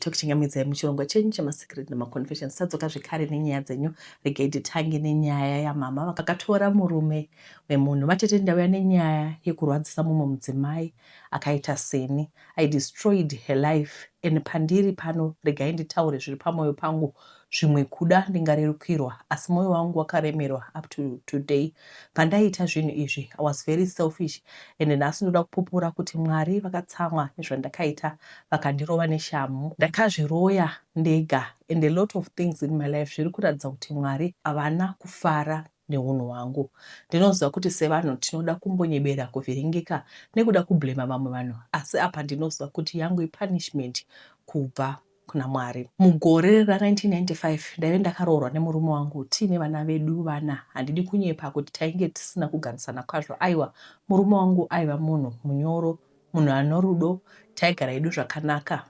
Tokuchingamidzai muchirongwa chenyu chemasecret nemaconfessions. Tadzoka zvekare nenyaya dzenyu. Regai titange nenyaya yamama vakatora murume wemunhu. Vatete, ndauya nenyaya yekurwadzisa mumwe mudzimai akaita seni. I destroyed her life and pandiri pano regai nditaure zviri pamwoyo pangu. Zvimwe kuda ndingarerukirwa, asi mwoyo wangu wakaremerwa up to today. Pandaiita zvinhu izvi, I was very selfish and nhasi ndoda kupupura kuti Mwari vakatsamwa nezvandakaita, vakandirova neshamhu. Ndakazviroya ndega and a lot of things in my life zviri kuratidza kuti Mwari havana kufara neunhu hwangu. Ndinoziva kuti sevanhu tinoda kumbonyebera kuvhiringika nekuda kublema vamwe vanhu, asi apa ndinoziva kuti yangu ipunishment kubva kuna Mwari. Mugore ra1995 ndaive ndakaroorwa nemurume wangu tiine vana vedu vana. Handidi kunyepa kuti tainge tisina kugarisana kwazvo, aiwa. Murume wangu aiva munhu munyoro, munhu anorudo, taigara hedu zvakanaka.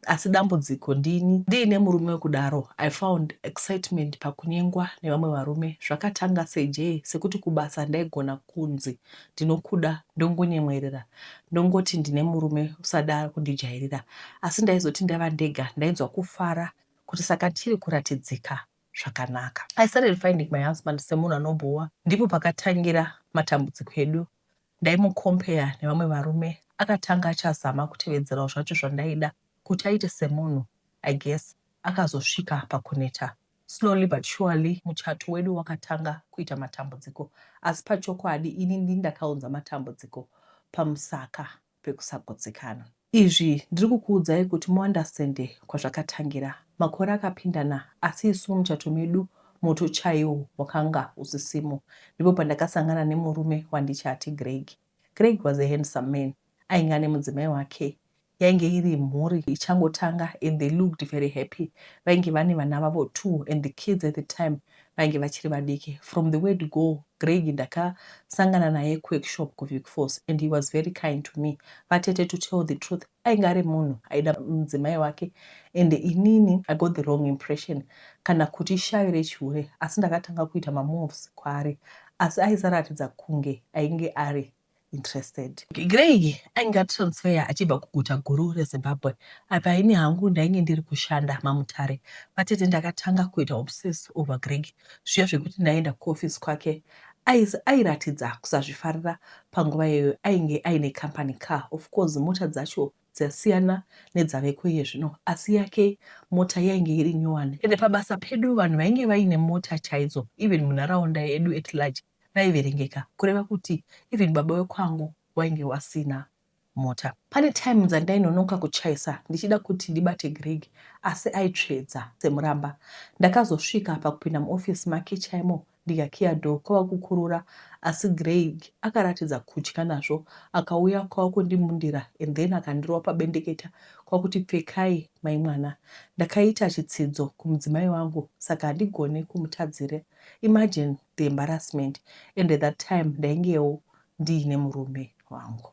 Asi dambudziko ndini. Ndiine murume wekudaro, I found excitement pakunyengwa nevamwe varume. Zvakatanga sejee, sekuti kubasa ndaigona kunzi ndinokuda ndongonyemwerera, ndongoti ndine murume usada kundijairira. Asi ndaizoti ndava ndega ndainzwa kufara kuti saka ndiri kuratidzika zvakanaka. I started finding my husband semunhu anobhowa. Ndipo pakatangira matambudziko edu. Ndaimucompare nevamwe varume. Akatanga achazama kutevedzerawo zvacho zvandaida kuti aite semunhu, I guess akazosvika pakuneta. Slowly but surely muchato wedu wakatanga kuita matambudziko, asi pachokwadi ini ndini ndakaunza matambudziko pamusaka pekusagutsikana. Izvi ndiri kukuudzai kuti muunderstande kwazvakatangira. Makore akapindana, asi isu mumuchato medu moto chaiwo wakanga usisimo. Ndipo pandakasangana nemurume wandichati Greg. Greg was a handsome man. Ainge ane mudzimai wake. Yainge iri mhuri ichangotanga and they looked very happy. Vainge vane vana vavo two and the kids at the time vainge vachiri vadiki. From the word go, Greg ndakasangana naye kuworkshop kuVic Falls and he was very kind to me. Vatete, to tell the truth, ainge ari munhu aida mudzimai wake and inini I got the wrong impression, kana kuti ishavi rechihure, asi ndakatanga kuita mamoves kwaari, asi aisaratidza kunge ainge ari interested. Greg ainge atransfer achibva kuguta guru reZimbabwe. Apa ini hangu ndainge ndiri kushanda maMutare. Vatete, ndakatanga kuita obsess over Greg zviya zvekuti ndaienda kuoffice kwake. Airatidza kusazvifarira. Panguva iyoyo ainge aine company car. Of course mota dzacho dzasiyana nedzaveko iye zvino, asi yake mota yainge iri nyowani. Ende pabasa pedu vanhu vainge vaine mota chaidzo, even munharaunda yedu at large, vaiverengeka, kureva kuti even baba wekwangu wainge wasina mota. Pane time dzandainonoka kuchaisa ndichida kuti ndibate Greg, asi aitsvedza semuramba. Ndakazosvika pakupinda muoffice make chaimo ndikakiya door kwava kukurura, asi Greg akaratidza kutya nazvo, akauya kwava kundimundira and then akandirova pabendeketa kwakuti, "Pfekai mai mwana. Ndakaita chitsidzo kumudzimai wangu saka handigoni kumutadzira." Imagine the embarrassment, and at that time ndaingewo ndiine murume wangu.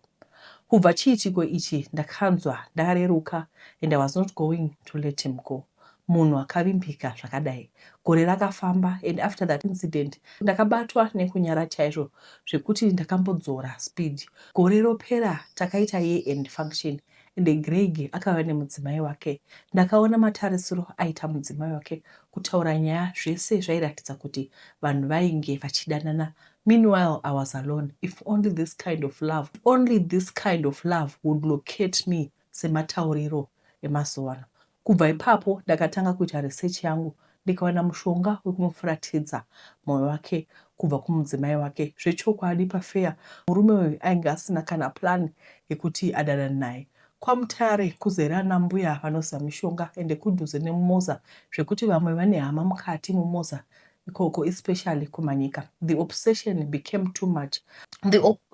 Kubva chiitiko ichi ndakanzwa ndareruka and I was not going to let him go. Munhu akavimbika zvakadai. Gore rakafamba and after that incident ndakabatwa nekunyara chaizvo zvekuti ndakambodzora speed. Gore ropera takaita year end function and Greg akauya nemudzimai wake. Ndakaona matarisiro aita mudzimai wake, kutaura nyaya, zvese zvairatidza kuti vanhu vainge vachidanana. Meanwhile I was alone. If only this kind of love, only this kind of love would locate me sematauriro emazuva ano. Kubva ipapo ndakatanga kuita research yangu ndikawana mushonga wekumufuratidza mwoyo wake kubva kumudzimai wake. Zvechokwadi, pafeya murume uyu ainge asina kana plan yekuti adanane naye. KwaMutare kuzere ana mbuya vanoziva mishonga ende kudhuze nemuMoza zvekuti vamwe vane hama mukati muMoza ikoko, especially kuManyika. The obsession became too much.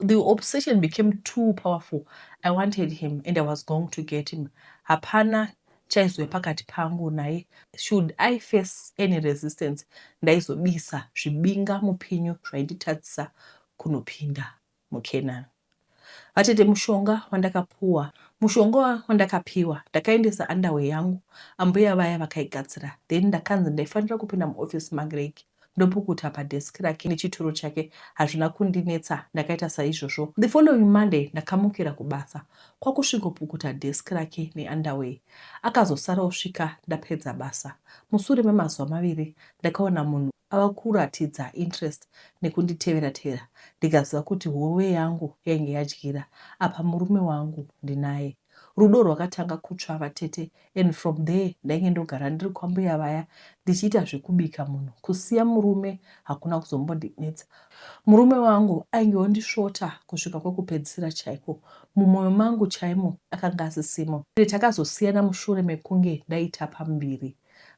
The obsession became too powerful. I wanted him and I was going to get him. Hapana chaizove pakati pangu naye. Should I face any resistance, ndaizobisa zvibinga mupinyu zvainditadzisa kunopinda muCanaan. Vatete, mushonga wandakapuwa, mushonga wandakapiwa, ndakaendesa underwear yangu ambuya vaya vakaigadzira. Then ndakanzi ndaifanira kupinda muoffice maGreg. Ndopukuta padesk rake nechituro chake. Hazvina kundinetsa, ndakaita saizvozvo. The following Monday ndakamukira kubasa kwakusvikopukuta desk rake neunderwear. Akazosara osvika ndapedza basa. Musure memazuva maviri ndakaona munhu ava kuratidza interest nekunditevera tevera ndikaziva kuti hove yangu yainge yadyira. Apa murume wangu ndinaye. Rudo rwakatanga kutsva vatete and from there ndainge ndogara ndiri kwambuya vaya ndichiita zvekubika munhu. Kusiya murume hakuna kuzombondinetsa. Murume wangu ainge ondisvota kusvika kwekupedzisira chaiko. Mumwoyo mangu chaimo akanga asisimo. Takazosiyana mushure mekunge ndaita pamuviri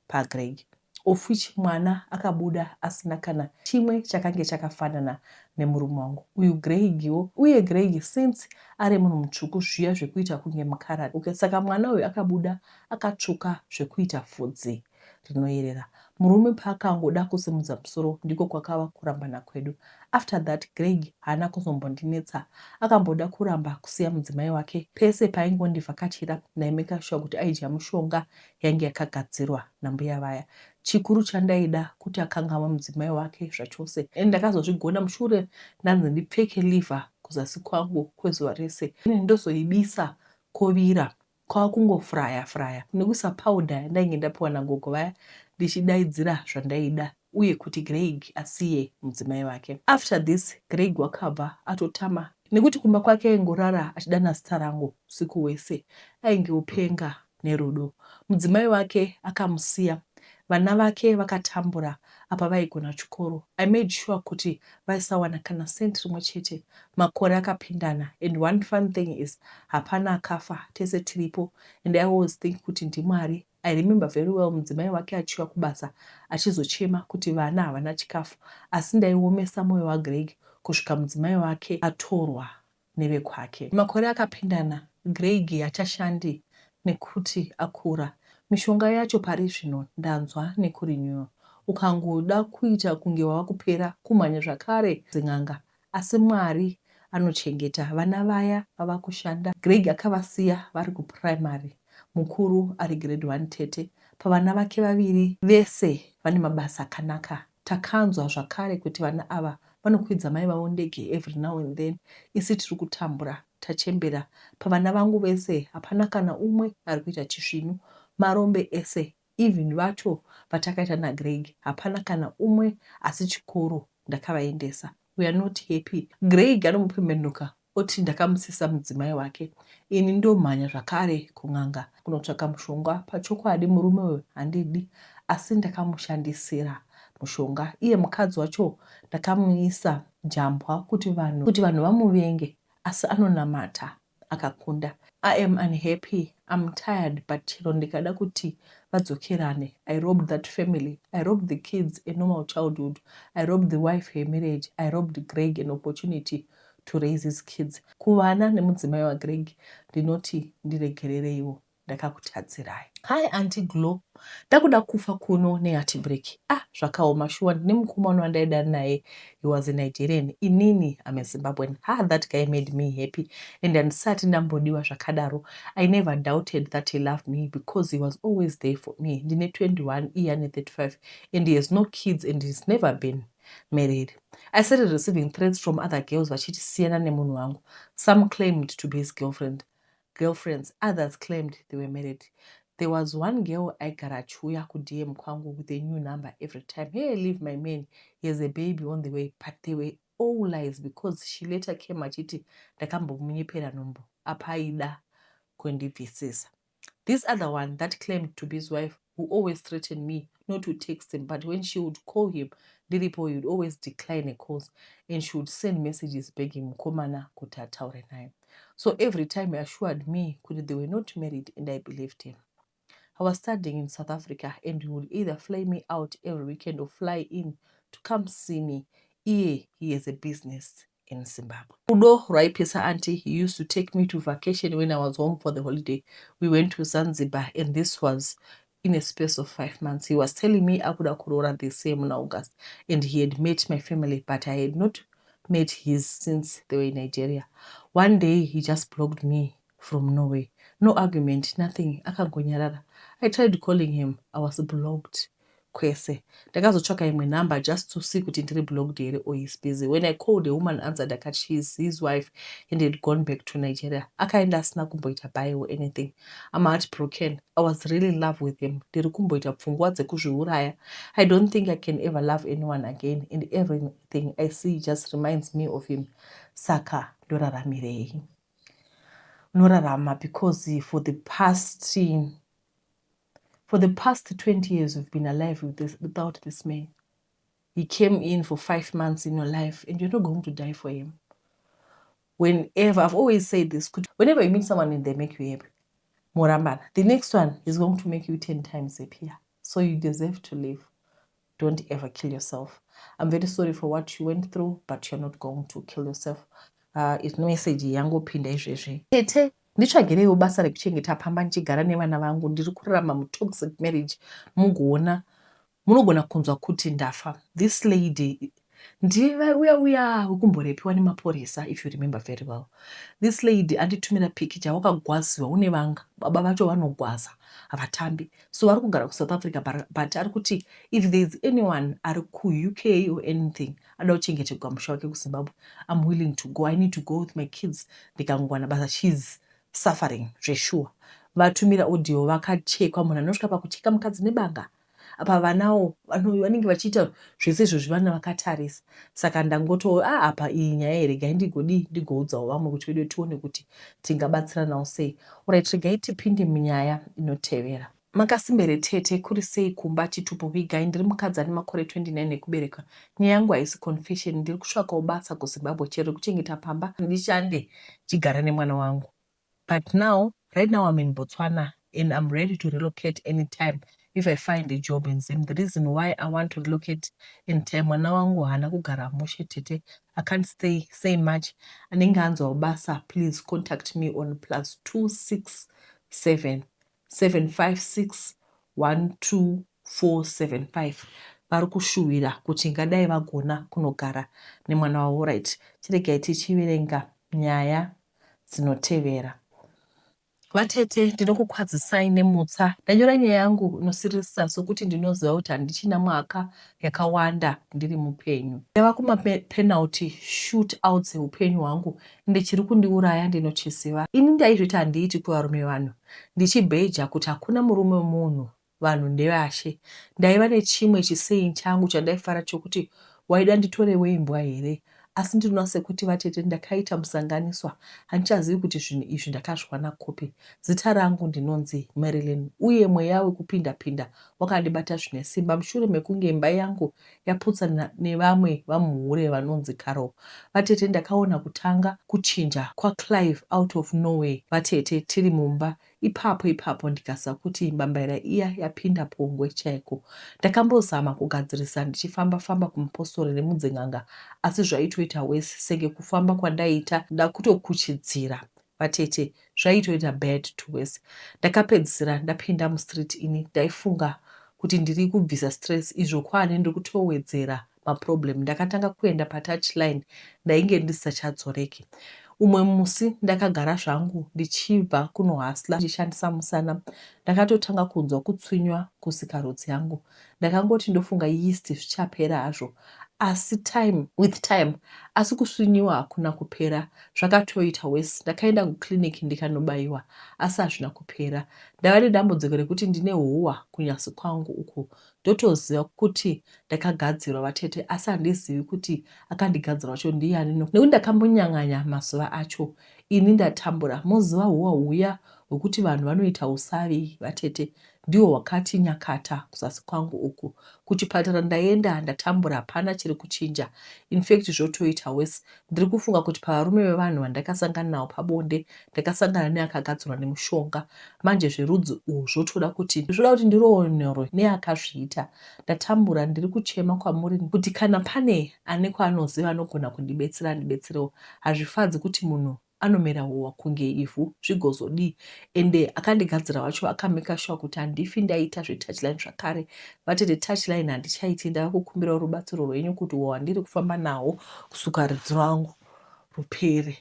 paGreg of which mwana akabuda asina kana chimwe chakange chakafanana nemurume wangu uyu Gregwo. Uye Greg since ari munhu mutsvuku zviya zvekuita kunge mukaradi, okay, saka mwana uyu akabuda akatsvuka zvekuita fudzi rinoyerera. Murume paakangoda kusimudza musoro ndiko kwakava kurambana kwedu. After that Greg haana kuzombondinetsa. Akamboda kuramba kusiya mudzimai wake. Pese paaingondivhakachira ndaimeka sure kuti aidya mushonga yainge yakagadzirwa nambuya vaya. Chikuru chandaida kuti akangamwe mudzimai wake zvachose. And ndakazozvigona mushure ndanzi ndipfeke liver kuzasi kwangu kwezuva rese, ndozoibisa kovira, kwava kungofuraya furaya nekuisa powder yandainge ndapiwa nagogo vaya ndichidaidzira zvandaida uye kuti Greg asiye mudzimai wake. After this Greg wakabva atotama nekuti kumba kwake aingorara achidana zita rangu usiku hwese. Ainge openga nerudo. Mudzimai wake akamusiya. Vana vake vakatambura apa vaigona chikoro. I made sure kuti vaisawana kana cent rimwe chete. Makore akapindana and one fun thing is hapana akafa, tese tiripo and I always think kuti ndiMwari. I remember very well mudzimai wake achiuya kubasa achizochema kuti vana havana chikafu, asi ndaiomesa mwoyo waGreg kusvika mudzimai wake atorwa nevekwake. Makore akapindana, Greg hachashandi nekuti akura. Mishonga yacho pari zvino ndanzwa nekurenew. Ukangoda kuita kunge wava kupera kumhanya zvakare dzin'anga, asi Mwari anochengeta. Vana vaya vava kushanda. Greg akavasiya vari kuprimary, mukuru ari grade 1 tete. Pavana vake vaviri vese vane mabasa akanaka. Takanzwa zvakare kuti vana ava vanokwidza mai vavo ndege every now and then. Isi tiri kutambura tachembera. Pavana vangu vese hapana kana umwe ari kuita chisvinu. Marombe ese, even vacho vatakaita naGreg, hapana kana umwe, asi chikoro ndakavaendesa. We are not happy. Greg anomupembenuka oti ndakamusisa mudzimai wake. Ini ndomhanya zvakare kun'anga kunotsvaka mushonga. Pachokwadi murume uyu handidi, asi ndakamushandisira mushonga. Iye mukadzi wacho ndakamuisa jambwa kuti vanhu vamuvenge, asi anonamata akakunda. I am unhappy, I'm tired, but chero ndikada kuti vadzokerane, I robbed that family. I robbed the kids a normal childhood. I robbed the wife her marriage. I robbed Greg an opportunity to raise his kids. Kuvana nemudzimai waGreg ndinoti ndiregerereiwo, ndakakutadzirai. Hi Auntie Glo, ndakuda kufa kuno neheartbreak. Ah, zvakaoma shuwa. Ndine mukomana wandaidana naye. He was a Nigerian, inini I'm a Zimbabwean. Ha, that guy made me happy and handisati ndambodiwa zvakadaro. I never doubted that he loved me because he was always there for me. Ndine 21, iye ane 35 and he has no kids and he's never been married. I started receiving threats from other girls vachiti siyana nemunhu wangu. Some claimed to be his girlfriends, others claimed they were married. There was one girl aigara achiuya kuDM kwangu with a new number every time. "Hey, leave my man, he has a baby on the way." But they were all lies because she later came achiti ndakambomunyepera nhumbu apa aida kundibvisisa. This other one that claimed to be his wife, who always threatened me not to text him, but when she would call him ndiripo, he would always decline her calls and she would send messages begging mukomana kuti ataure naye. So every time he assured me kuti they were not married and I believed him. I was studying in South Africa and he would either fly me out every weekend or fly in to come see me. Iye he has a business in Zimbabwe. Rudo rwaipisa auntie. He used to take me to vacation when I was home for the holiday. We went to Zanzibar and this was in a space of 5 months. He was telling me akuda kuroora this same in August and he had met my family, but I had not met his since they were in Nigeria. One day he just blocked me from nowhere. No argument, nothing. Akangonyarara. I tried calling him. I was blocked. kwese. Ndakazotsvaka imwe number just to see kuti ndiri blocked here or he's busy. When I called, a woman answered akati she is his wife and had gone back to Nigeria. Akaenda asina kumboita bye or anything. I'm heartbroken. I was really in love with him. Ndiri kumboita pfungwa dzekuzviuraya. I don't think I can ever love anyone again and everything I see just reminds me of him. Saka ndoraramirei? Unorarama because for the past 20 years you've been alive without this man. He came in for 5 months in your life and you're not going to die for him. Whenever, I've always said this, whenever you meet someone and they make you happy, morambana, the next one is going to make you 10 times happier. So you deserve to live. Don't ever kill yourself. I'm very sorry for what you went through, but you're not going to kill yourself. Message yangopinda izvezvi. Tete, nditsvagireiwo basa rekuchengeta pamba ndichigara nevana vangu. Ndiri kurarama mutoxic marriage. Mugoona, munogona kunzwa kuti ndafa. This lady ndiye uya uya wekumborepiwa nemapurisa, if you remember very well. This lady anditumira pikicha, wakagwaziwa, une vanga baba vacho vanogwaza, havatambi. So vari kugara kuSouth Africa, but ari kuti if there is anyone ari kuUK or anything ada kuchengetegwa musha wake kuZimbabwe, I'm willing to go. I need to go with my kids ndikangwana basa. She's suffering zveshuwa. Vatumira audio, vakachekwa. Munhu anosvika pakucheka mukadzi nebanga apa, vanawo vanenge vachiita zvese izvozvi, vana vakatarisa. Saka ndangoto a ah, apa iyi nyaya here, regai ndigodii, ndigoudzawo vamwe kuti vedu tione kuti tingabatsiranawo sei. Alright, regai tipinde munyaya inotevera. Makasimbere tete, kuri sei kumba? Chitupo vigai. Ndiri mukadzi ane makore 29 ekuberekwa. Nyaya yangu haisi confession. Ndiri kutsvakawo basa kuZimbabwe, chero rekuchengeta pamba, ndishande chigara nemwana wangu. But now, right now I'm in Botswana and I'm ready to relocate anytime if I find a job in Zim. The reason why I want to relocate in time, mwana wangu haana kugara mushe tete. I can't stay say much. Anenge anzwawo basa, please contact me on +267 756 12475. Vari kushuwira kuti ngadai vagona kunogara nemwana wavo. Right, chiregai tichiverenga nyaya dzinotevera. Vatete, ndinokukwazisai nemutsa. Ndanyora nyaya yangu inosiririsa sokuti ndinoziva kuti handichina mwaka yakawanda ndiri mupenyu. Ndava kumapenalty shoot outs eupenyu hwangu, ende chiri kundiuraya ndinochiziva. Ini ndaizviti handiiti kuvarume vanhu, ndichibheja kuti hakuna murume wemunhu, vanhu ndevashe. Ndaiva nechimwe chisaying changu chandaifara chokuti, "Waida nditorewo imbwa here?" Asi ndinoona sekuti, vatete, ndakaita musanganiswa. Handichazivi kuti zvinhu izvi ndakazviwana kupi. Zita rangu ndinonzi Marilyn, uye mweya wekupinda-pinda wakandibata zvine simba mushure mekunge imba yangu yaputsa nevamwe vamuhure vanonzi Carol. Vatete, ndakaona kutanga kuchinja kwaClive out of nowhere. Vatete, tiri mumba ipapo ipapo, ndikaziva kuti mbambaira iya yapinda pongwe chaiko. Ndakambozama kugadzirisa ndichifamba-famba kumupostori nemudzin'anga, asi zvaitoita worse, senge kufamba kwandaiita ndakutokuchidzira. Vatete, zvaitoita bad to worse. Ndakapedzisira ndapinda mustreet. Ini ndaifunga kuti ndiri kubvisa stress, izvo kwane ndiri kutowedzera maproblem. Ndakatanga kuenda patouchline, ndainge ndisisachadzoreki. Umwe musi ndakagara zvangu ndichibva kunohustla ndichishandisa musana, ndakatotanga kunzwa kutswinywa kusikarudzi yangu. Ndakangoti ndofunga yeast, zvichapera hazvo asi time with time, asi kuswinyiwa hakuna kupera, zvakatoita worse. Ndakaenda kuclinic ndikanobayiwa, asi hazvina kupera. Ndava nedambudziko rekuti ndine huwa kunyasi kwangu uku. Ndotoziva kuti ndakagadzirwa, vatete, asi handizivi kuti akandigadzira wacho ndiani, nekuti ndakambonyang'anya mazuva acho. Ini ndatambura. Moziva huwa huya hwekuti vanhu vanoita usavi, vatete? Ndihwo hwakati nyakata kuzasi kwangu uku. Kuchipatara ndaenda, ndatambura, hapana chiri kuchinja. In fact zvotoita worse. Ndiri kufunga kuti pavarume vevanhu vandakasangana navo pabonde, ndakasangana neakagadzirwa nemushonga. Manje zverudzi uhwu zvotoda kuti ndiroorwe neakazviita. Ndatambura. Ndiri kuchema kwamuri kuti kana pane ane kwaanoziva anogona kundibetsera, andibetserewo. Hazvifadzi kuti munhu anomera huwa kunge ivhu, zvigozodii? Ende akandigadzira wacho akamake sure kuti handifi ndaita zvetouchline zvakare. Vatete, touchline handichaiti. Ndava kukumbirawo rubatsiro rwenyu kuti uhwa hwandiri kufamba nahwo kusuka rudzi rwangu rupere.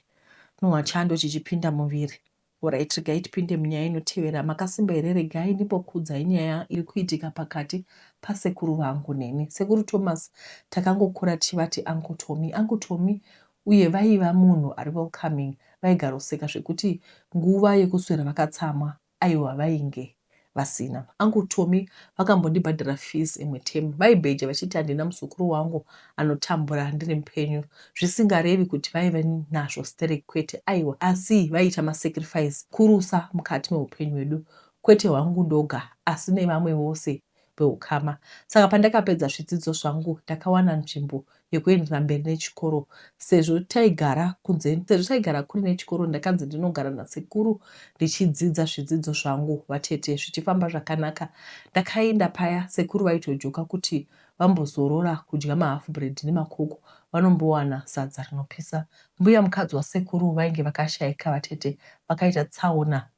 Nohwa chando chichipinda muviri. Horait regai tipinde munyaya inotevera. Makasimba here regai ndimbokuudzai nyaya iri kuitika pakati pasekuru vangu neni. Sekuru Thomas takangokura tichivati Uncle Tommy. Uncle Tommy uye vaiva munhu ari welcoming vaigaroseka zvekuti nguva yekuswera vakatsamwa aiwa vainge vasina. Uncle Tommy vakambondibhadhara fees imwe term. Vaibheja vachiti handina muzukuru wangu anotambura ndiri mupenyu. Zvisingarevi kuti vaive nazvo sterek kwete aiwa asi vaiita masacrifice kurusa mukati meupenyu hwedu kwete hwangu ndoga asi nevamwe vose veukama. Saka pandakapedza zvidzidzo zvangu ndakawana nzvimbo yekuendera mberi nechikoro sezvo taigara kunze sezvo taigara kure nechikoro ndakanzi ndinogara nasekuru ndichidzidza zvidzidzo zvangu vatete zvichifamba zvakanaka ndakaenda paya sekuru vaitojoka kuti vambozorora kudya mahalf bread nemakoko vanombowana sadza rinopisa mbuya mukadzi wasekuru vainge vakashaika vatete vakaita tsaona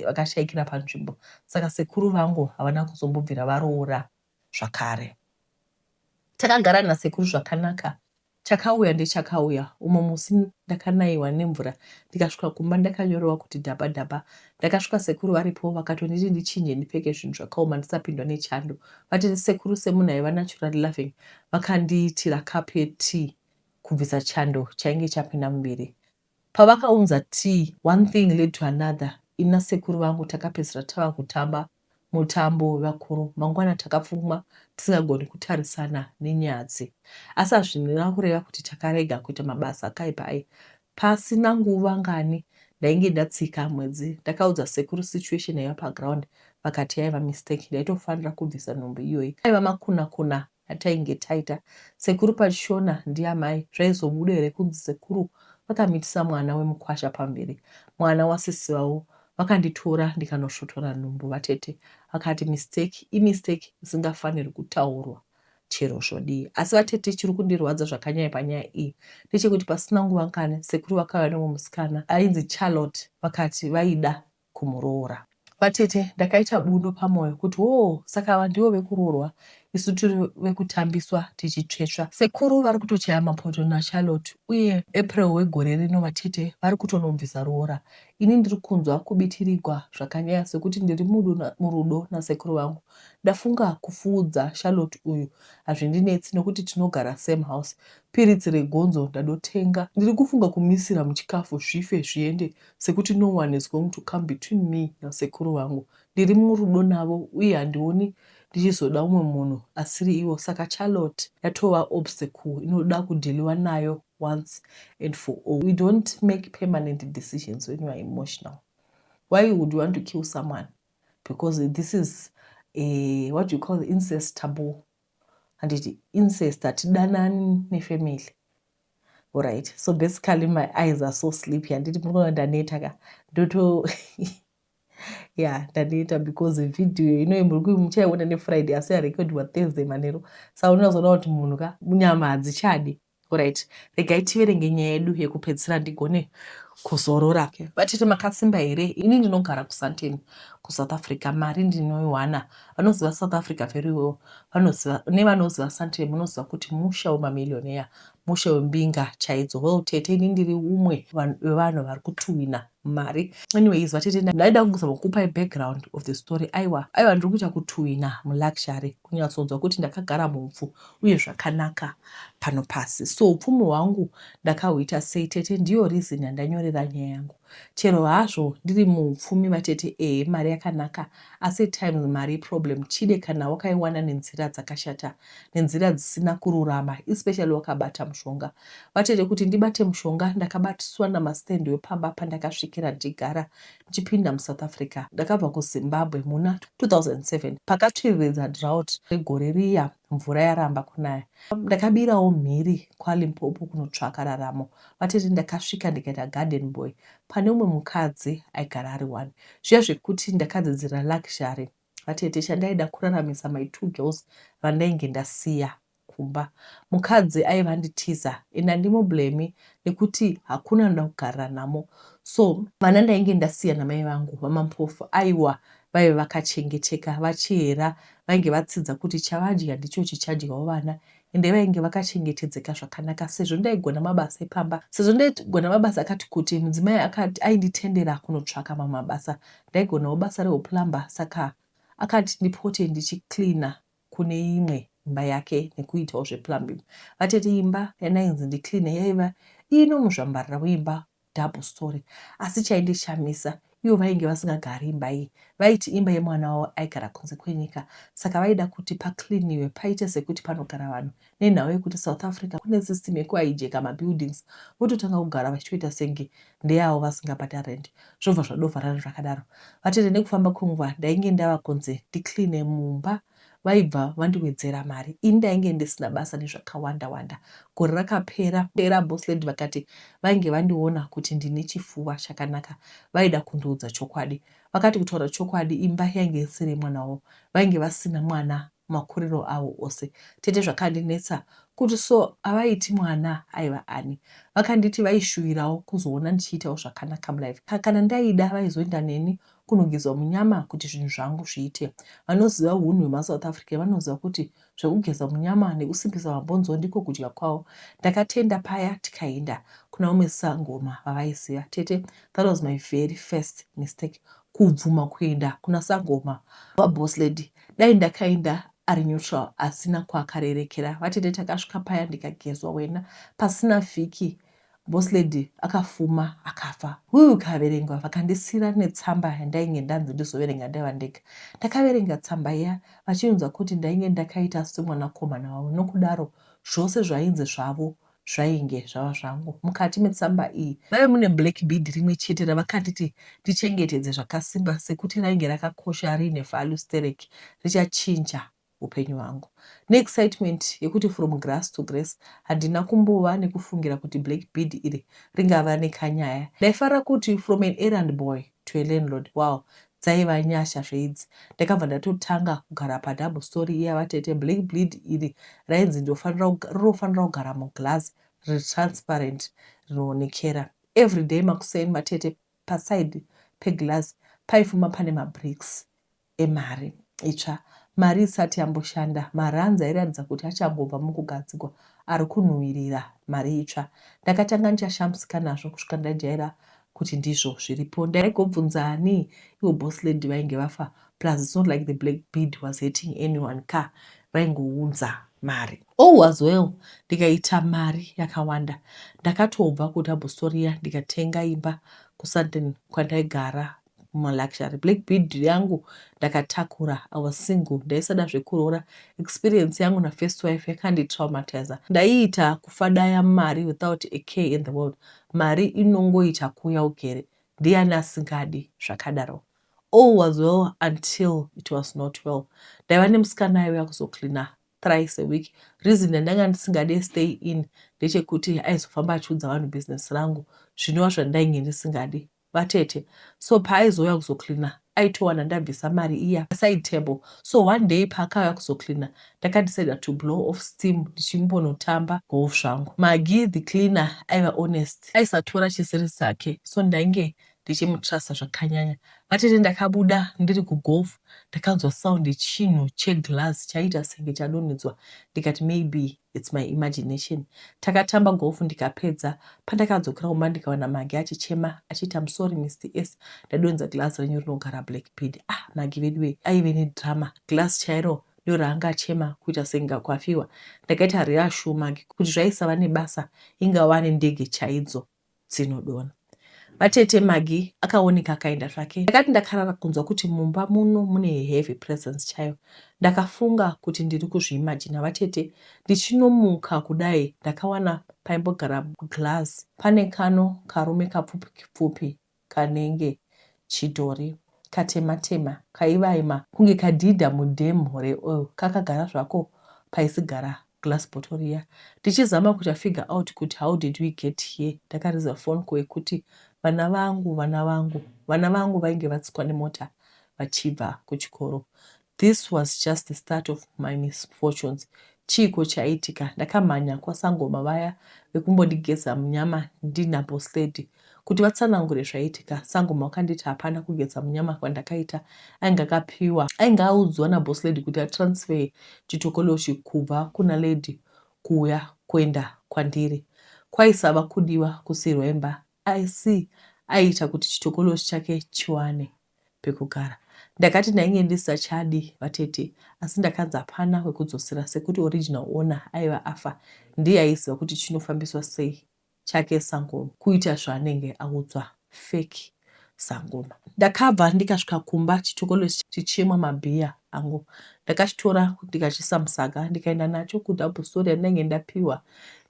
vakashaikira panzvimbo saka sekuru vangu havana kuzombobvira varoora zvakare Takagara nasekuru zvakanaka. Chakauya ndechakauya. Umwe musi ndakanaiwa nemvura ndikasvika kumba ndakanyorova kuti dhaba dhaba. Ndakasvika sekuru varipo vakatonditi ndichinje ndipfeke zvinhu zvakaoma ndisapindwa nechando. Vatete sekuru semunhu aiva naturally loving vakandiitira cup yetea kubvisa chando chainge chapinda muviri. Pavakaunza tea one thing led to another ini nasekuru vangu takapedzisira tava kutamba mutambo wevakuru mangwana takapfuma tisingagoni kutarisana nenyadzi. Asi hazvina kureva kuti takarega kuita mabasa akaipa aye. Pasina nguva ngani ndainge ndatsika mwedzi ndakaudza sekuru situation yaiva paground vakati yaiva mistake ndaitofanira kubvisa nhumbu iyoyi. Aiva makunakuna atainge taita. Sekuru pachishona ndiamai zvaizobuda here kunzi sekuru vakamitisa mwana wemukwasha pamberi mwana wasisi vavo vakanditora ndikanosvotora nhumbu vatete vakati mistake imistake isingafanirwi kutaurwa chero zvodii asi vatete chiri kundirwadza zvakanyanya panyaya iyi ndechekuti pasina nguva ngani sekuru vakauya nemumwe musikana ainzi Charlotte vakati vaida kumuroora. Vatete ndakaita bundu pamoyo kuti hoo saka ava ndivo vekuroorwa isu tiri vekutambiswa tichitsvetsva. Sekuru vari kutochaya mapoto naCharlotte uye April wegore rino vatete vari kutonobvisa roora. Ini ndiri kunzwa kubitirigwa zvakanyanya sekuti ndiri murudo nasekuru vangu. Ndafunga kufuudza Charlotte uyu hazvindinetsi nokuti tinogara same house. Piritsi regonzo ndadotenga. Ndiri kufunga kumisira muchikafu zvife zviende sekuti no one is going to come between me nasekuru vangu. Ndiri murudo navo uye handioni ndichizoda umwe munhu asiri ivo saka Charlotte yatova obstacle inoda kudhiliwa nayo once and for all. We don't make permanent decisions when you are emotional. Why would you want to kill someone? Because this is a, what do you call incest taboo. Handiti incest hatidanani nefamily. Alright, so basically my eyes are so sleepy. Handiti muri kuona ndaneta ka. Ndoto yeah ndaneta because video inoyi muri muchaiona nefriday asi yarekodwa Thursday manheru. Saka unozoona kuti munhu ka nyama hadzichadi. Alright, regai tiverenge nyaya yedu yekupedzisira ndigone kuzorora. Vatete makasimba here? Ini ndinogara kuSandton kuSouth Africa. Mari ndinoiwana. Vanoziva South Africa very well. Vanoziva nevanoziva Sandton munoziva kuti musha wemamillionaire, musha wembinga chaidzo. Well tete ini ndiri umwe wevanhu vari kutuwina mari. Anyways vatete ndaida kuzama kukupai background of the story. Aiwa, aiwa ndiri kuita kutuwina muluxury kunyatsonzwa kuti ndakagara muupfu uye zvakanaka pano pasi. So upfumi hwangu ndakahuita sei tete ndiyo reason yandanyorera nyaya yangu. Chero hazvo ndiri muupfumi vatete ehe mari yakanaka asi at times mari iproblem chide kana wakaiwana nenzira dzakashata nenzira dzisina kururama especially wakabata mushonga. Vatete kuti ndibate mushonga ndakabatiswa namastand wepamba pandakasvikira ndichigara ndichipinda muSouth Africa. Ndakabva kuZimbabwe muna 2007 pakatsviriridza drought regore riya mvura yaramba kunaya. Ndakabirawo mhiri kwaLimpopo kunotsvaka raramo. Vatete ndakasvika ndikaita garden boy pane umwe mukadzi aigara ari one. Zviya zvekuti ndakadzidzira luxury vatete chandaida kuraramisa my two girls vandainge ndasiya kumba. Mukadzi aiva anditiza and handimublame nekuti hakuna anoda kugarira nhamo so vana ndainge ndasiya namai vangu vamampofu aiwa. Vaive vakachengeteka. VaChihera vainge vatsidza kuti chavadya ndicho chichadyawo vana ende vainge vakachengetedzeka zvakanaka sezvo ndaigona mabasa epamba. Sezvo ndaigona mabasa akati kuti, mudzimai akati ainditendera kunotsvaka mamwe mabasa. Ndaigonawo basa rehuplumber saka akati ndipote ndichicleaner kune imwe imba yake nekuitawo zveplumbing. Vatete imba yandainzi ndicleane yaiva ino muzvambarira weimba double story asi chaindishamisa ivo vainge vasingagari imba iyi vaiti imba yemwana wavo aigara kunze kwenyika saka vaida kuti pacleaniwe paite sekuti panogara vanhu nenhau yekuti South Africa kune system yekuhijacka mabuildings vototanga kugara vachitoita senge ndeyavo vasingabhadhari rent zvobva zvadovharana zvakadaro. Vatete nekufamba kwenguva ndainge ndava kunzi ndicleane mumba vaibva vandiwedzera mari ini ndainge ndisina basa nezvakawanda wanda. Gore rakapera pera boss lady vakati vainge vandiona kuti ndine chifuva chakanaka vaida kundiudza chokwadi. Vakati kutaura chokwadi imba yainge isiri yemwana wavo vainge vasina mwana makuriro avo ose. Tete zvakandinetsa kuti so avaiti mwana aiva ani. Vakanditi vaishuvirawo kuzoona ndichiitawo zvakanaka mulife. Kana ndaida vaizoenda neni kunogezwa munyama kuti zvinhu zvangu zviite. Vanoziva hunhu hwemaSouth African vanoziva kuti zvekugeza munyama nekusimbisa mabhonzo ndiko kudya kwavo. Ndakatenda paya tikaenda kuna umwe sangoma vavaiziva. Tete that was my very first mistake kubvuma kuenda kuna sangoma waboss lady. Dai ndakaenda ari neutral asina kwaakarerekera. Vatete takasvika paya ndikagezwa wena pasina vhiki boss lady akafuma akafa. Huu kaverengwa vakandisiira netsamba yandainge ndanzi ndizoverenga ndaiva ndega. Ndakaverenga tsamba iya vachiunza kuti ndainge ndakaita semwanakomana wavo nokudaro zvose zvainzi zvavo zvainge zvava zvangu. Mukati metsamba iyi maive mune black bead rimwe chete ravakanditi ndichengetedze zvakasimba sekuti rainge rakakosha riine value sterek richachinja hupenyu hwangu. Neexcitement yekuti from grass to grace handina kumbova nekufungira kuti black bead iri ringava nekanyaya. Ndaifarira kuti from an errand boy to a landlord wow dzaiva nyasha zveidzi. Ndakabva ndatotanga kugara padouble story iya vatete black bleed iri rainzi rinofanira kugara muglass riri transparent rinoonekera. Everyday makuseni vatete paside peglass paifuma pane mabricks emari itsva. Mari isati yamboshanda, marands airatidza kuti achangobva mukugadzigwa ari kunhuwirira mari itsva. Ndakatanga ndichashamisika nazvo kusvika ndajaira kuti ndizvo zviripo. Ndaigobvunza ani ivo boss lady vainge vafa plus it's not like the black bead was hurting anyone ka vaingounza mari. All was well ndikaita mari yakawanda. Ndakatobva kudouble story iya ndikatenga imba kuSandton kwandaigara mumaluxury. Black bead yangu ndakatakura. I was single ndaisada zvekuroora. Experience yangu nafirst wife yakanditraumatizer. Ndaiita kufadaya mari without a care in the world. Mari inongoita kuuya ugere. Ndiani asingadi zvakadaro? All was well until it was not well. Ndaiva nemusikana aiuya kuzocleaner thrice a week. Reason yandanga ndisingade stay in ndechekuti aizofamba achiudza vanhu business rangu zvinova zvandainge ndisingadi. Vatete so paaizouya kuzocleaner aitowana ndabvisa mari iya side table. So one day paakauya kuzocleaner ndakadecida to blow off steam ndichimbonotamba golf zvangu. Maggie the cleaner aiva honest. Aisatora chisiri chake so ndainge ndichimutrusta zvakanyanya. Vatete ndakabuda ndiri kugolf ndakanzwa sound yechinhu cheglass chaiita senge chadonhedzwa ndikati maybe it's my imagination. Takatamba golf ndikapedza. Pandakadzokera kumba ndikawana Maggie achichema achiti I'm sorry Mr S ndadonhedza glass renyu rinogara black bead. Ah Maggie veduwe aive nedrama. Glass chairo ndiro raanga achema kuita senge kwafiwa. Ndakaita reassure Maggie kuti zvaisava nebasa ingava nendege chaidzo dzinodonha. Vatete Maggie akaoneka akaenda zvake. Ndakati ndakarara kunzwa kuti mumba muno mune heavy presence chaiyo. Ndakafunga kuti ndiri kuzviimagina vatete. Ndichinomuka kudai ndakawana paimbogara glass pane kano karume kapfupi pfupi kanenge chidhori katema tema kaivaima kunge kadhidha mudhemhu reoil kakagara zvako paisigara glass bottle riya. Ndichizama kuita figure out kuti how did we get here ndakaridza phone call yekuti vana vangu vana vangu vana vangu vainge vatsikwa nemota vachibva kuchikoro. This was just the start of my misfortunes. Chiiko chaiitika? Ndakamhanya kwasangoma vaya vekumbondigeza munyama ndina boss lady. Kuti vatsanangure zvaiitika, sangoma wakanditi hapana kugeza munyama kwandakaita ainge akapiwa ainge audzwa naboss lady kuti atransfer chitokoloshi kubva kuna lady kuuya kuenda kwandiri. Kwaisava kudiwa kusiirwa imba asi aiita kuti chitokoloshi chake chiwane pekugara. Ndakati ndainge ndisachadi vatete asi ndakanzi hapana wekudzosera sekuti original owner aiva afa ndiye aiziva kuti chinofambiswa sei chake sangoma kuita zvaanenge audzwa fake sangoma. Ndakabva ndikasvika kumba chitokolosi chichimwa mabhiya angu. Ndakachitora ndikachiisa musaga ndikaenda nacho kudouble story yandainge ndapiwa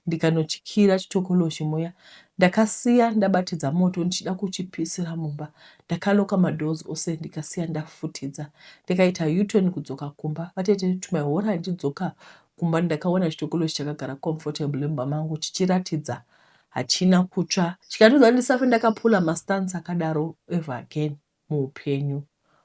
ndikanochikiira chitokoloshi muya. Ndakasiya ndabatidza moto ndichida kuchipisira mumba. Ndakaloka madoors ose ndikasiya ndafutidza. Ndikaita U-turn kudzoka kumba. Vatete to my horror ndichidzoka kumba ndakaona chitokoloshi chakagara comfortably mumba mangu chichiratidza hachina kutsva. Chikandiudza kuti ndisafe ndakapula mastance akadaro ever again muupenyu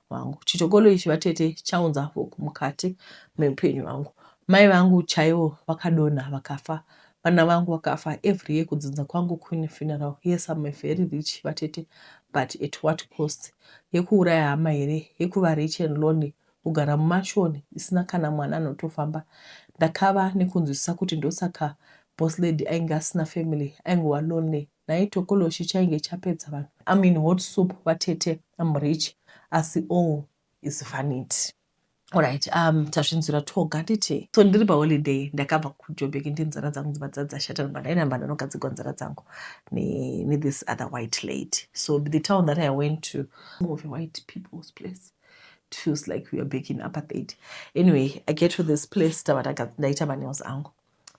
hwangu. Chitokolo ichi vatete chaunza hope mukati meupenyu hwangu. Mai vangu chaivo vakadonha vakafa. Vana vangu vakafa every year kudzinza kwangu kune funeral. Yes, I'm a very rich vatete but at what cost? Yekuuraya hama here? Yekuva rich and lonely? Kugara mumansion isina kana mwana anotofamba. Ndakava nekunzwisisa kuti ndosaka boss lady ainge asina family aingova lonely. Nhai tokoloshi chainge chapedza vanhu. I'm in hot soup vatete I'm rich asi all is vanity. Alright, tazvinzwira toga handiti? So ndiri paholiday ndakabva kuJoburg ndi nzara dzangu dzibva dzadzashata ndobva ndainamba ndanogadzigwa nzara dzangu ne this other white lady. So the town that I went to, more of a white people's place. It feels like we are back in apartheid. Anyway, I get to this place tava ndaita manails angu.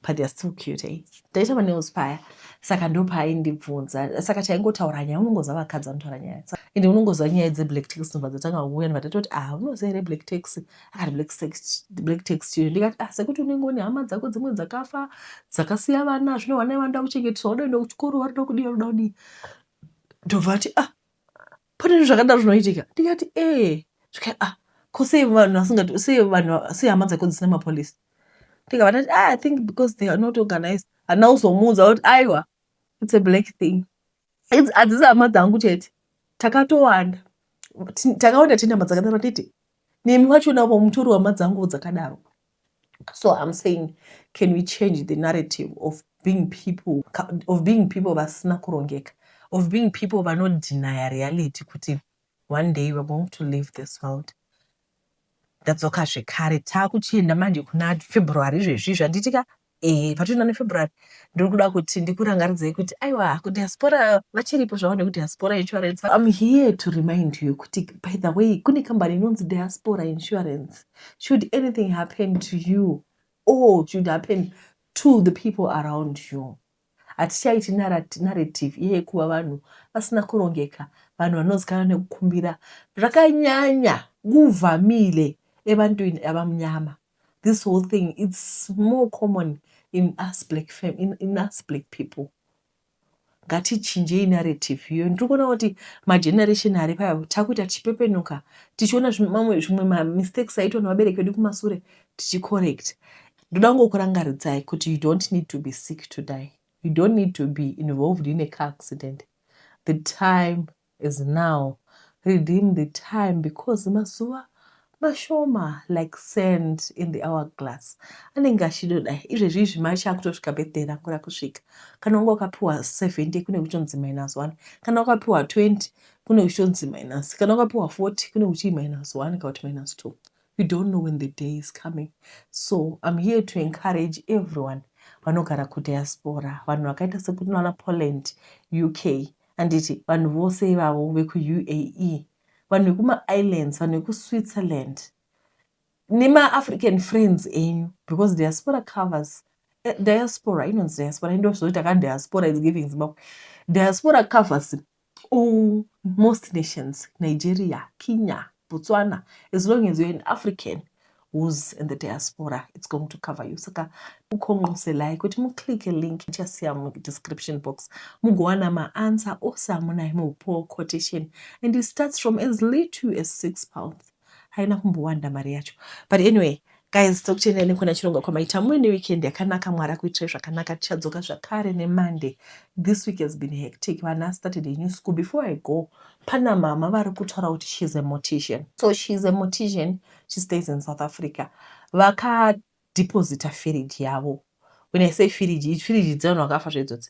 But they are still cute, eh? Ndaita manails paya. Saka ndopaaindibvunza. Saka taingotaura nyaya, unongoziva vakadzi vanotaura nyaya. Ende unongoziva nyaya dzeblack tax ndobva dzatanga kuuya ndobva tatoti ah unoziva here black tax? Akati black tax, black tax chiyo. Ndikati ah sekuti unenge une hama dzako dzimwe dzakafa dzakasiya vana zvino vana vanoda kuchengeteswa vanoenda kuchikoro varikuda kudii varikuda kudii. Ndobva ati ah pane zvinhu zvakadaro zvinoitika. Ndikati eh zvikai ah ko sei vanhu vasingati sei vanhu sei hama dzako dzisina mapolisi? Ndikabva ndati ah I think because they are not organized. Handina kuzomuudza kuti aiwa it's a black thing. Hadzisi hama dzangu chete. Takatowanda. Takawanda tine hama dzakadaro handiti? Nemi vachona mutori hama dzangu dzakadaro. So I'm saying, can we change the narrative of being people vasina kurongeka, of being people vanodenia reality kuti one day we're going to leave this world? Ndadzoka zvekare taakuchienda manje kuna February izvezvi zvanditi ka patoenda neFebruary ndiri kuda kuti ndikurangaridzei kuti aiwa kudiaspora vachiripo zvavo nekudiaspora insurance. I'm here to remind you kuti by the way kune kambani inonzi Diaspora Insurance. Should anything happen to you or should happen to the people around you, hatichaiti narrative iye yekuva vanhu vasina kurongeka, vanhu vanozikanwa nekukumbira zvakanyanya. Kuvamile ebantwini abamnyama. This whole thing, it's more common in us black people. Ngatichinjei narrative iyoyo. Ndiri kuona kuti mageneration ari paya takuita tichipepenuka tichiona mamwe zvimwe mamistakes aitwa nevabereki vedu kumasure tichicorrect. Ndoda kungokurangaridzai kuti you don't need to be sick to die. You don't need to be involved in a car accident. The time is now. Redeem the time because mazuva mashoma like sand in the hourglass. Anenge achidodai izvezvi izvi March akutosvika, birthday rangu rakusvika. Kana wanga wakapiwa 70 kune kuchonzi minus 1, kana wakapiwa 20 kune kuchonzi minus, kana wakapiwa 40 kune kuchii minus 1 kana kuti minus 2. You don't know when the day is coming. So I'm here to encourage everyone vanogara kudiaspora, vanhu vakaita sekuti vana Poland, UK, handiti, vanhu vose ivavo vekuUAE, vanhu vekumaislands, vanhu vekuSwitzerland nemaAfrican friends enyu, because diaspora covers diaspora inonzi diaspora indozoti aka diaspora is giving Zimbabwe. Diaspora covers all most nations, Nigeria, Kenya, Botswana. As long as you're an African who's in the diaspora, it's going to cover you. Saka kukongoselai kuti muclicke link ichasiya mudescription box mugowana maanswer ose amunayo mupoor quotation, and it starts from as little as £6. Haina kumbowanda mari yacho, but anyway. Guys, tokutendai nekuona chirongwa kwamaita. Muve neweekend yakanaka. Mwari akuitirai zvakanaka. Tichadzoka zvakare neMonday. This week has been hectic. Vana started a new school. Before I go, pana mama vari kutaura kuti she's a mortician. So she's a mortician, she stays in South Africa. Vakadeposita firiji yavo. When I say firiji, firiji dzevanhu vakafa zvedzodzi,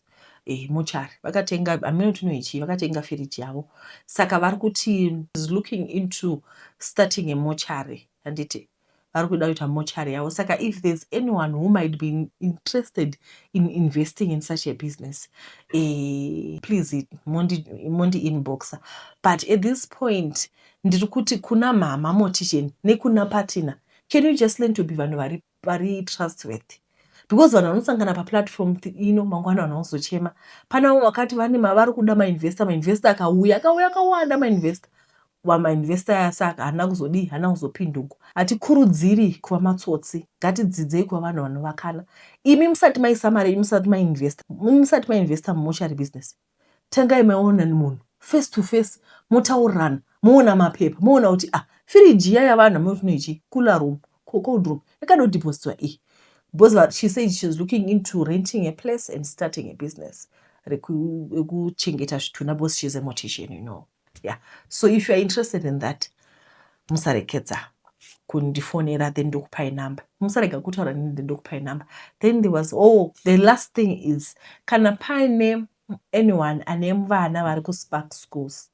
mochari vakatenga, hameno tinoichii, vakatenga firiji yavo. Saka vari kuti is looking into starting a mochari, handiti? Vari kuda kuita mochari yavo. Saka if there's anyone who might be interested in investing in such a business, please mondi inboxa. But at this point ndiri kuti kuna mama mortician nekuna patina, can you just learn to be vanhu vari trustworthy? Because vanhu vanosangana paplatform ino, mangwana vanhu vanozochema. Pana vamwe vakati vane mavari kuda mainvestor. Mainvestor akauya, akauya akawanda mainvestor. Wamainvestor aya saka haana kuzodii? Haana kuzopindugwa. Hatikurudziri kuva matsotsi. Ngatidzidzei kuva vanhu vanovakana. Imi musati maisa mari, imi musati mainvesta, musati mainvesta mumochari business, tangai maona munhu face to face, motaurirana, moona mapepa, moona kuti, ah, firiji iya yavanhu amunoichi cooler room, cold room yakadodhipositwa iyi. Because she said she's looking into renting a place and starting a business rekuchengeta zvitunha, because she's a mortician. Yeah, so if you are interested in that, musarekedza kundifonera, then ndokupai number. Musarega kutaura nini, then ndokupai number. Then there was, oh, the last thing is, kana paine anyone ane vana vari kuSpark schools,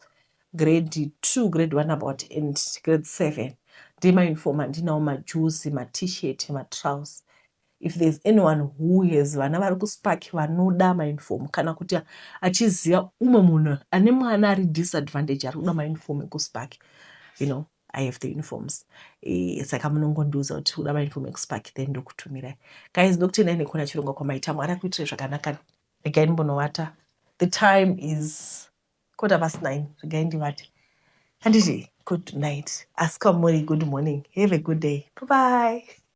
grade 2, grade 1 about and grade 7, ndemauniform andinawo, majuzi, matshirt, matrousers. If there's anyone who has vana vari kuSpark vanoda mauniform, kana kuti achiziva umwe munhu ane mwana ari disadvantage ari kuda mauniform ekuSpark, I have the uniforms. Saka munongondiudza kuti kuda mauniform ekuSpark, then ndokutumirai. Guys, ndokutendai nekuona chirongwa kwamaita. Mwari akuitirai zvakanaka. Regai ndimbonovata. The time is 9:15. Regai ndivate, handiti? Good night, asi kwamuri good morning. Have a good day. Bye bye.